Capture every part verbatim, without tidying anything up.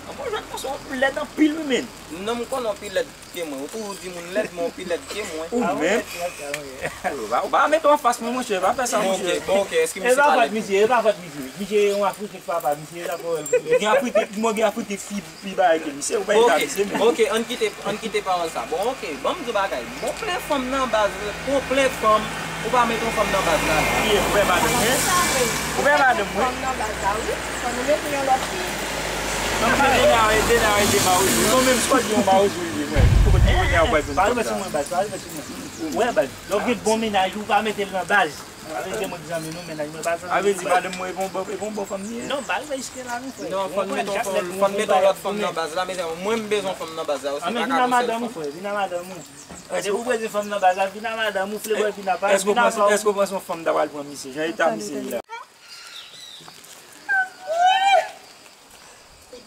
Anmwey, Jacques, ou lèd anpil, wi, menn. Non, m konnen w pi lèd ke mwen. Ou toujou di moun lèd, men w pi lèd ke mwen. Ou menm. Ou pa, ou pa mete w anfas mwen, monchè. Pa fè sa, monchè. Bon, ok, èske misye pa lèd? E pa fòt misye, e pa fòt misye. Misye yon Afriken papa, misye ta fò. Gen Afriken, mwen gen Afriken fi pi bagay ke misye, ou pa enterese menm. Ok, ann kite, ann kite pawòl sa. Bon, ok, ban m di w bagay. Bon, plen fanm nan baz, bon, plen fanm, ou pa mete yon fanm nan baz la. Ou wè madanm mwen? Ou wè madanm mwen? Fanm nan baz la, wi. Fò nou mete yon lòt fi. Non, men Dena, Dena, Dena, mawozo. Non, menm Scott, yon mawozo, li, mwen. Fò mwen, mwen, mwen, mwen, pa rive sou mwen, baz, pa rive sou mwen. Ou wè, baz, lè w gen bon mennaj, ou pa mete l nan baz. Pa vle di mwen di zanmi nou, mennaj mwen pa zanmi nou. A vle di madanm mwen e bon, e bon, bon fanm li ye? Non, pa rive jiske la, non, frè. Non, fò n mete yon, fò n mete yon lòt fanm nan baz la, mezanmi. Mwen, m bezwen fanm nan baz la, ou se pa ka gon sèl fanm. Vin a madanm ou, frè, vin a madanm ou. Depi ou bezwen fanm nan baz la, vin a madanm ou, flebòy vin a pa, vin a pa ou. Èske w panse yon fanm ta pral pran misye? Jan eta misye ye la.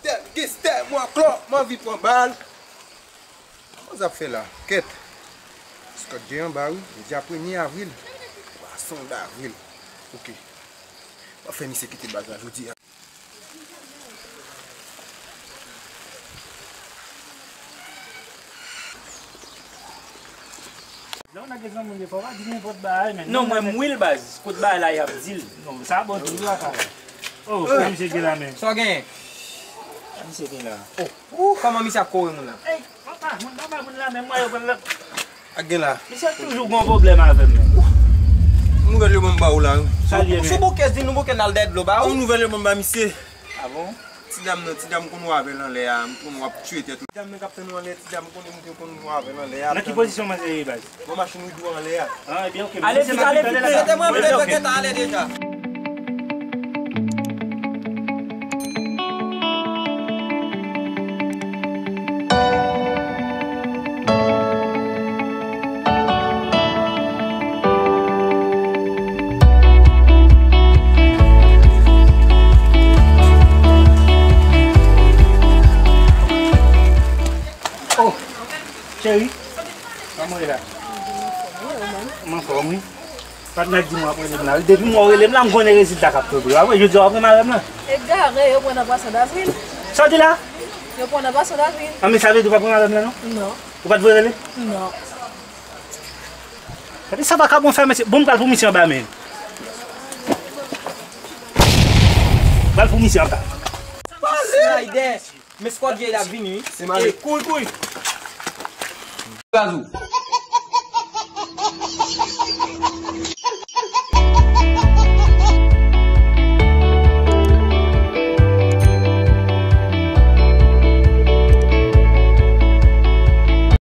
Gistè, gistè, mwen klò, m anvi pran bal. Kòman sa ap fè la? Kèt. Scott J anba wi. Jodi a premye avril. Pwason davril. Ok. M ap fè misye kite baz la jodi a. Lè w nan gen zanmi w, defwa w pa di nenpòt bagay, men. Non, mwen, m wi l baz. Kot bagay la, y ap di l. Non, sa bon, tou la, sa. Oh, sa misye gen la, men. Sa w genyen? Sa misye gen la. Oh, oh, kòman misye ap kore moun la? Ey, papa, moun, papa, moun la, men mwen, yo pran l la. Ak gen la. Misye toujou gon pwoblèm avè m, men. Nouvèl yo ban m ba ou la, wi. Sa l ye, men? Sou bouke, di nou bouke n al dèyè dlo ba ou. Yon nouvèl yo ban m ba misye. Ah bon? Ti dam nan, ti dam konn w avè l anlè a, m konn w ap tiye tèt ou. Ti dam nan k ap tann ou anlè, ti dam konn, m te konn w avè l anlè a. Nan ki pozisyon manzè ye, baz? Bon, machin ridou anlè a. Ah, ebyen, ok. Ale vit, ale vit, ale vit. Mete mwen vle pèkèt ale deja. Oh, cheri, kòman w ye la? M anfòm, wi. Patnè di m w ap rele m la. Depi m wè w rele m la, m konnen rezilta k ap tonbe. W ap wè, jodi a w ap wè madanm lan. Egare, yo pran nan pwason davril. Sa w di la? Yo pran nan pwason davril. Ah, men sa vle di w pa pran madanm lan, non? Non. Ou pa t vle rele? Non. Gade sa vakabon fè, mesye. Bon, m pral pou misye anba men. M pral pou misye anba. Snyder, men Scott J ap vini, wi. Se mari. Ey, kouri, kouri. Gazou.